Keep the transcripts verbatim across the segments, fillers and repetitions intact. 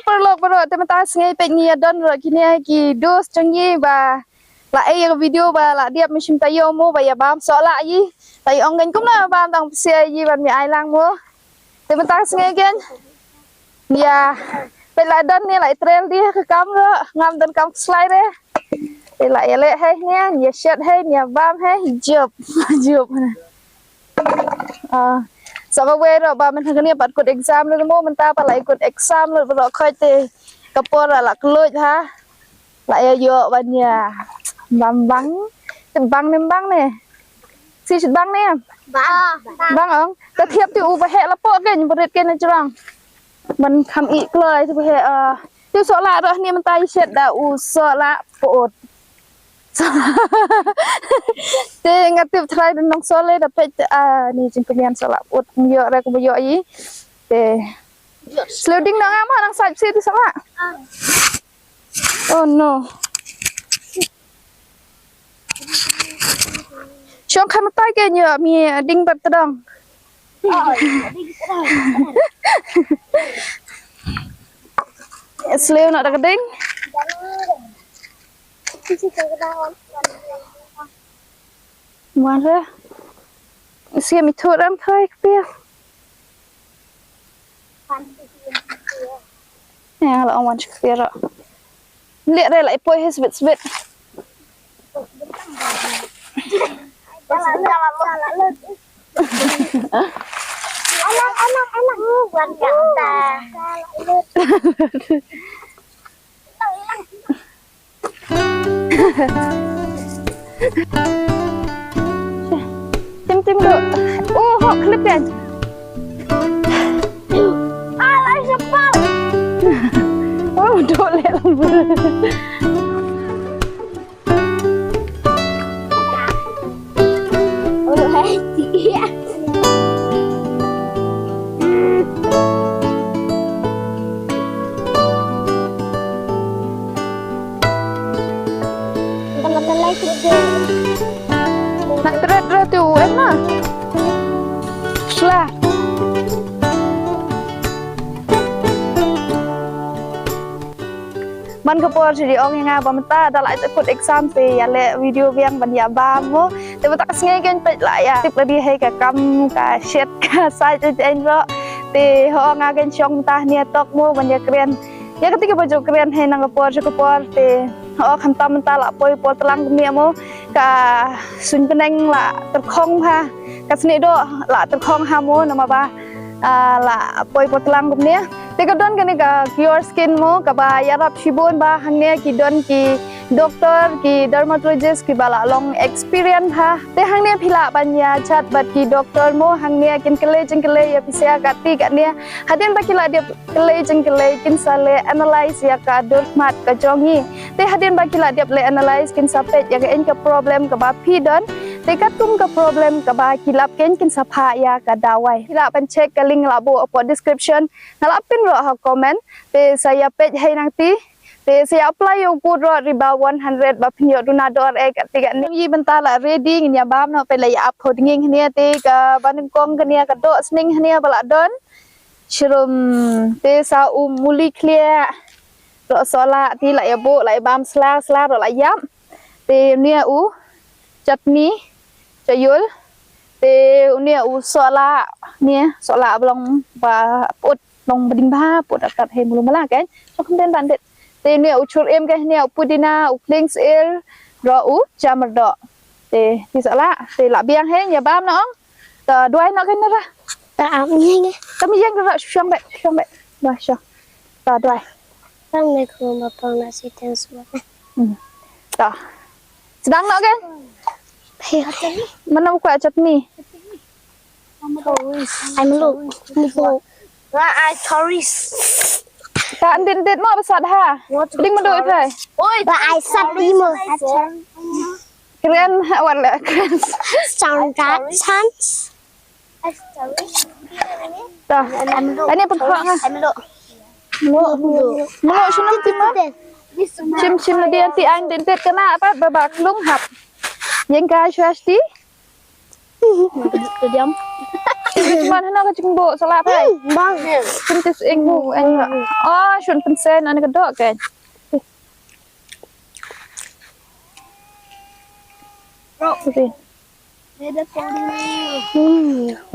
Paralok baroh, te mynta ka sngi peit ngi ïa don baroh kine ki dos jong ngi ba la ai ïa ka video ba la dep mynsiem taïew mo ba ïa bam sohlah ïa. La ïa ong kein kumno bam tang psiah ïa ban mi ai lang mo. Te mynta ka sngi kein. Ïa. Peit la don ne la ïa trail di ka kam ro ngam don kam khuslai re. Te la ïa leh hei ne ïa shet hei ïa bam hei jop jop. Ah, sa kawei ruh ba mynta kane pat kut exam ruh mo mynta pat la kut exam ruh baroh khoit te ka por la kluid ha. La ïa ïoh ban ïa bam bang. Bang ne bang ne. Si shit bang ne. Bang. Bang ong. Ka thiap te u ba heh la poh kein barit kein na jrong. Ban kham ih kloi te ba heh ah. Te sohlah ruh ne mynta ïa shet da u sohlah put. Te nga tip trai da nong sole da peit ah ni jingkmen sohlah ut ym ïoh re kumba ïoh i. Te sleu ding nong ama nang sait si tu sohlah. Oh no. Shong khan tai ke nyo mi ding bat tedong. Sleu na da keding. Mara. Sia mi thut ram thoi kpia. Ya la ong wan kpia ro. Lihat re la ipoi his bit bit. Alang alang alang. Wan kata. Tim tim do. Oh, hok klip kan. Alai sepal. Oh, do le. Oh, hai. Nak tret re tu en na. Sla. Man ka por shu ong ïa nga ba mynta da la kut exam te ïa leh video biang ban ïa bam mo. Te mynta ka sngi kein peit la ïa tip lade hei ka kam ka shet ka sait te en ro. Te ho nga kein shong mynta ne tok mo ban ïa kren. Ïa kati kaba ju kren hei nang ka por shu ka por te ho khamtam mynta la poi por tlang kumne mo. Ka suiñ pneng la tyrkhong ha. Ka snieh doh la tyrkhong ha mo namar ba ah, la poi potlang kumne. Te ka don kane ka Cure Skin mo kaba ïarap shibun ba hangne ki don ki doctor ki dermatologist kiba la long experience ha. Te hangne phi lah ban ïa chat bad ki doctor mo hangne kin kylli jingkylli ïa phi sa katne katne. Hadien ba ki la dep kylli jingkylli kin sa leh analyze ïa ka dur khmat ka jong ngi. Te hadien ba ki la dep leh analyze kin sa peit ïa kaei ka problem kaba phi don. Te katkum ka problem kaba ki lap kein kin sa phah ïa ka dawai. Phi lah ban check ka link la buh hapoh description. Nga la pin ruh ha comment. Te sa ïa peit hei nangti. Te sa ïa apply ïa u code ruh Riba one hundred ba phin ïoh duna dor eh katne katne. Ngi mynta la ready ngin ïa bam noh peit la ïa ap ho dnging hne te kaba nyngkong kane ka doh sning hne ba la don. Shrum te sa u muli khlieh. Ruh sohlah te la ïa buh la ïa bam sla sla ruh la ïap. Te une u chutney chayul. Te une u sohlah ne sohlah ba long ba put long ba ding ba put atat hei mulu mala kan. Chok den ban det. Te une u chur im ke ne u pudina u klings il ruh u chamar doh. Te ti sohlah te la biang hei ïa bam noh. Ta duai noh kan ra. Ta am ni nge. Ta mi yang ra shong be shong be. Duai shong. Ta duai. Pang ne ko ma pang na si ten swa. Hmm. Ta. Sedang nok kan? Mana buka chutney? I'm look. Muko. Ba ai tourist. Ta ndit ndit mo besat ha. Ding madu ithai. Oi, ba ai sat ni mo. Kren ha wala kren. Sound that chance. Ta. Ani pun kha nga. Melo shunam ti ma. Shim shim na dia ti ain din tet kana apa baba klung hap. Yang ka shwasti. Diam. Ki man hana ka jingbok sa lah phai. Hmm, bang. Pyntis ing mu ing. Oh, shun pynsen ane ka dok kan. Rok.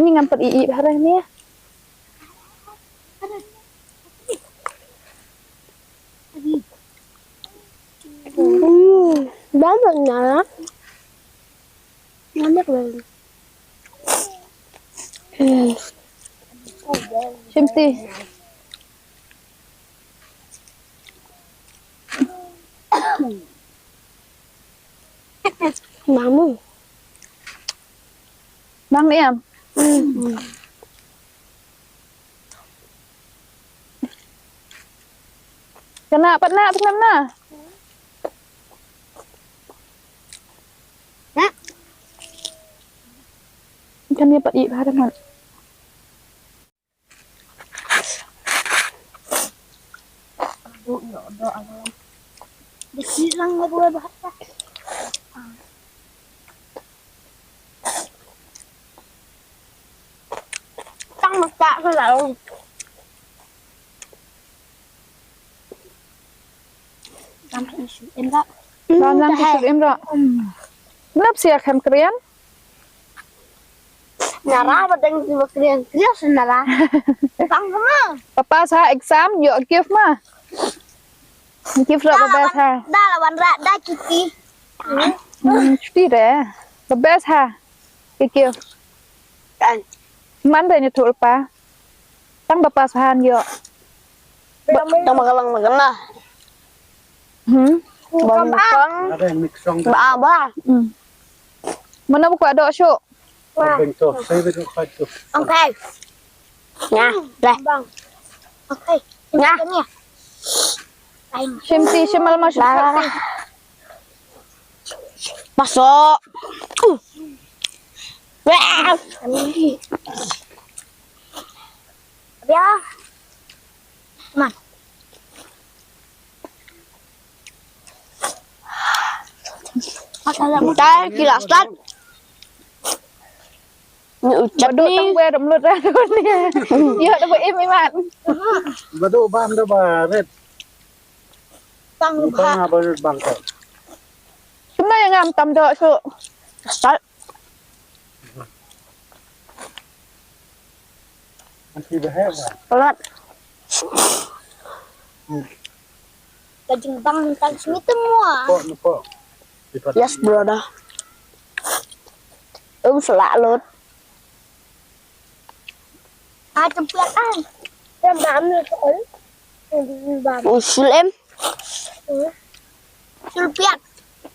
Ni ngam pat i i bha ni. Hmm, bang na. Ngam yak lagi. Hmm. Shim ti. Mamu. Bang em. Hmm. Kane pat na, pat na. Kan ïa pat i bha man. Tang mata ka lau. Tang isu em rak. Tang isu em rak. Nap sia kham krian. Nara ba deng ti ba krian krian sa nara. Tang kena. Papa sa exam yo gift ma. Gift rak ba best ha. Da lawan rak da kiti. Hmm, cuti de. Ba best ha. Gift. Kan. Man de nyetul pa. Tang ba pas han yo. Tang ba kalang ba kena. Hmm. Bang bang. Ada yang mix song. Ba ba. Hmm. Mana buka dok syuk? Bang tu, saya duduk satu. Okay. Nah, dah. Bang. Okay. Nah. Shim ti, shim mal ma shim ti. Masuk. Uh. Wah. Biar. Man. Masalah muda. Kita kira start. Ni ucap ni. Badu tang wer mulut dah ni. Ya dah buat im iman. Badu bam dah baret. Tang bam dah baret bang. Kena yang ngam tam dok so. Start. Pelat. Ka jingbang tang sini semua. Yes, brother. Um, selak lut. Ah, tempiak ah. Yang bam ni tu. Usul em. Sulpiak.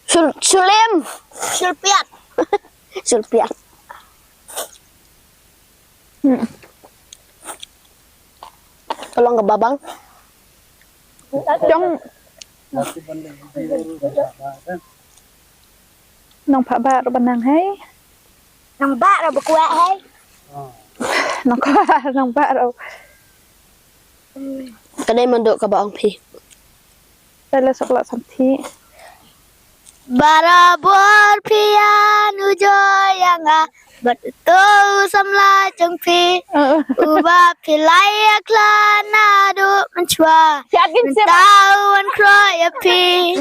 Sul-, sulim. Sulpiak. Sulpiak. Hmm. Tolong ke babang. Jong. Nang pha ba ro banang hai. Nang ba ro ba kwah hai. Nang kwah, nang ba ro. Ka dei mynta kaba ong phi. Te la sok la sam thi. Barabor phi ïanujor ïa nga bad uto u samla jong phi. Uba phi la ïa khlad naduh mynshwa. Mynta u wan khroh ïa phi.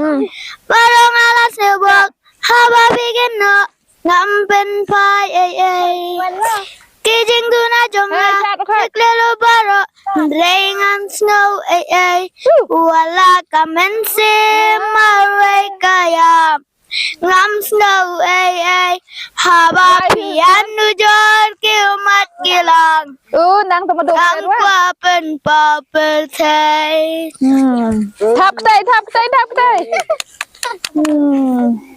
Baroh nga la sngewbok haba phi kynnoh. Ngam pynphai ei ei. Ki jingduna jong nga. Ki khlem baroh. Hynrei ngan sngew ei ei. Wat la ka mynsiem marwei ka ïam. Ngam sngew ei ei. Haba phi ïanujor ki ummat ki lang. U nang tama dong. Nang kwah pynpaw pyrthei. Thap ktai, thap ktai, thap ktai. Hmm.